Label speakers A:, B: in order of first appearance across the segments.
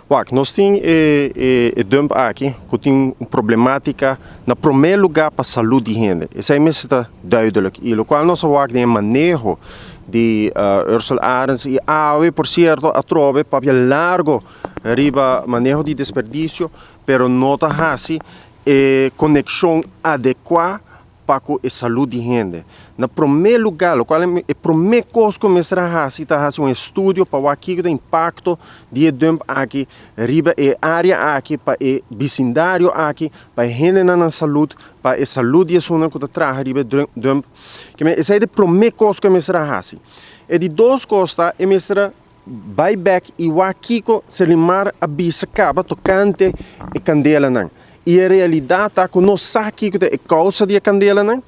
A: Wak, nos tin e e e dump aki ku tin un problematika na promé lugá pa salud di hende. Esei mester ta duidelijk. I lokual nos a wak den e maneho di Ursel Arends i awe por sierto atrobe papia largo riba maneho di desperdisio pero no ta hasi e konekshon adekuá pa ku e salud di hende. Na promé lugá, lokual e promé kos ku mester a hasi ta hasi un estudio pa wak kiko ta impakto di e dump aki riba e área aki, pa e bisindario aki, pa e hendenan nan salud, pa e salud di esunnan ku ta traha riba e dump. Esei ta e promé kos ku e mester a hasi. E di dos kos ta e mester a bai bèk i wak kiko Selimar a bisa kaba tokante e kandelanan. I e realidat ta ku no sa kiko ta e kousa di e kandelanan.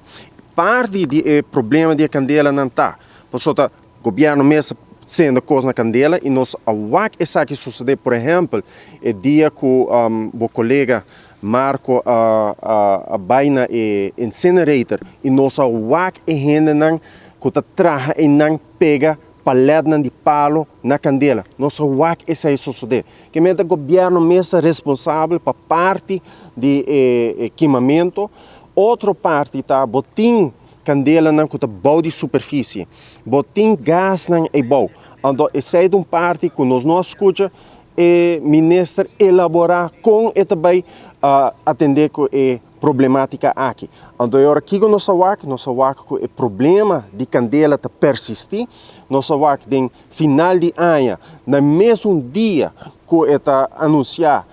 A: Parti di e problema di e kandelanan ta pasobra ta gobièrnu mes ta sende kos na kandela i nos a wak esaki sosodé. Por ehèmpel, e dia ku bo kolega Marco a bai na e incinerator i nos a wak e hendenan ku ta traha einan pega paletnan di palo na kandela. Nos a wak esei sosodé. Ke mester gobièrnu mes ta responsabel pa parti di e kimamentu. Otro parti ta bo tin kandelanan ku ta bou di superfisie. Bo tin gasnan eibou. Anto esei ta un parti ku nos no a skucha e minister elaborá kon e ta bai atendé ku e problematica aki. Anto e ora kico nos a wak? Nos a wak cu e problema di candela ta persisti. Nos a wak den final di aña, na mesun dia cu e ta anuncia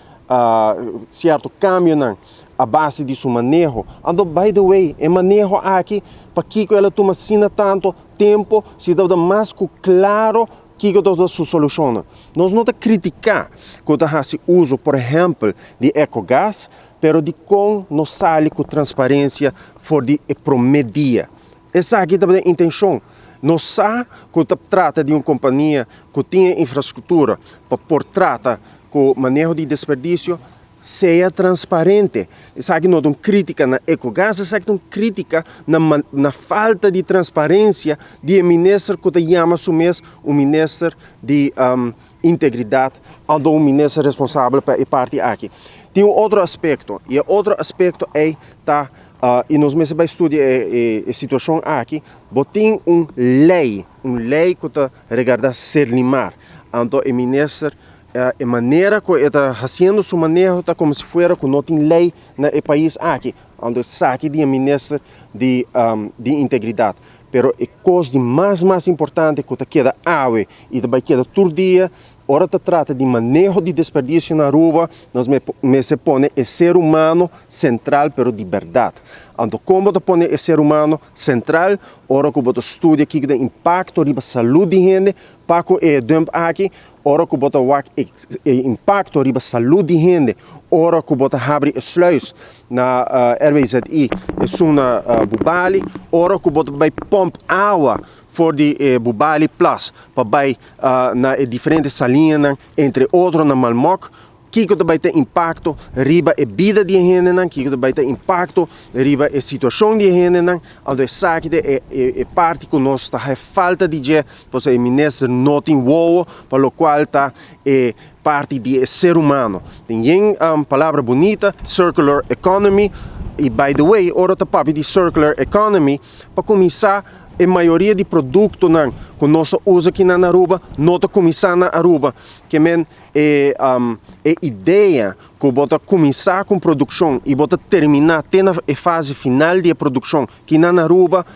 A: cierto cambionan a base di su maneho. Anto by the way, e maneho aki, pakico el a tuma asina tanto tempo si tabata mas cu claro kico tabata su solucionnan? Nos no ta critica cu ta haci uso, por ehempel, di ecogas, Pero dikon no sali ku transparensia for di e promé dia? Esaki tabata e intenshon. Nos sa ku ta trata di un kompania ku tin e infrastruktura pa por trata ku maneho di desperdisio. Sea transparente. Esaki no ta un krítika na Ecogas, esaki ta un krítika na na falta di transparensia di e minister ku ta yama su mes un minister di integridat anto un minister responsabel pa e parti aki. Tin un otro aspekto i e otro aspekto ei ta i nos mester bai studia e situashon aki, bo tin un lei, un lei ku ta regarda Serlimar, anto e minister e manera ku e ta hasiendo su maneho ta komo si fuera ku no tin lei na e pais aki, anto esaki di e minister di integridat. Pero e kos di mas mas importante ku ta keda awe i ta bai keda tur dia, ora ta trata di maneho di desperdisio na Aruba, nos mester pone e ser humano sentral pero di bèrdat. Anto kon bo ta pone e ser humano sentral? Ora ku bo ta studia kiko ta e impakto riba salud di hende pa ku e dump aki, ora ku bo ta wak e impakto riba salud di hende ora ku bo ta habri e sluis na RWZI esun na Bubali, ora ku bo ta bai pòmp awa for di e Bubali Plas pa bai na e diferente saliñanan, entre otro na Malmok, kiko ta bai ta impakto riba e bida di e hendenan, kiko ta bai ta impakto riba e situashon di e hendenan, anto esaki ta e parti ku nos ta haña falta di dje, pasobra e minister no tin wowo pa lokual ta e parti di e ser humano. Tin yen palabra bunita, circular economy, y by the way ora ta papia di circular economy, pa cuminsa e mayoria di productonan cu nos ta usa aki na Aruba no ta cuminsa na Aruba. Ke men e e idea cu bo ta cuminsa cu un produccion y bo ta termina te na e fase final di e produccion aki na Aruba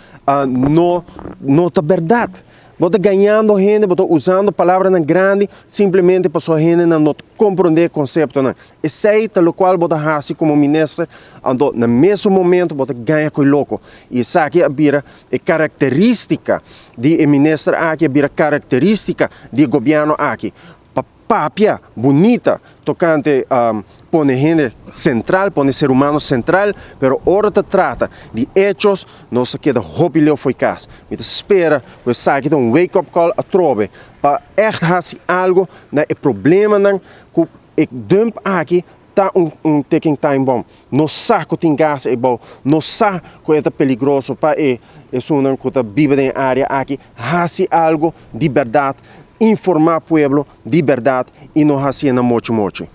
A: no no ta berdad. Bo ta gañando hende, bo ta usando palabranan grandi simplemente pasobra hendenan no ta komprondé e konseptonan. Esei ta lokual bo ta hasi komo minister, anto na mesun momento bo ta gaña ku e loko. I esaki a bira e karakterístika di e minister aki, a bira karakterístika di e gobièrnu aki. Pa papia bunita tokante pone hende sentral, pone ser humano sentral, pero ora ta trata di hechos nos ta keda hopi leu fo'i kas. Mi ta spera ku esaki ta un wake up call atrobe pa ègt hasi algu na e problemanan ku e dump aki ta un ticking time bomb. Nos sa ku tin gas eibou, nos sa ku e ta peligroso pa e esunnan ku ta biba den e área aki. Hasi algu di bèrdat. Informa pueblo di berdad y no haci na mochi mochi.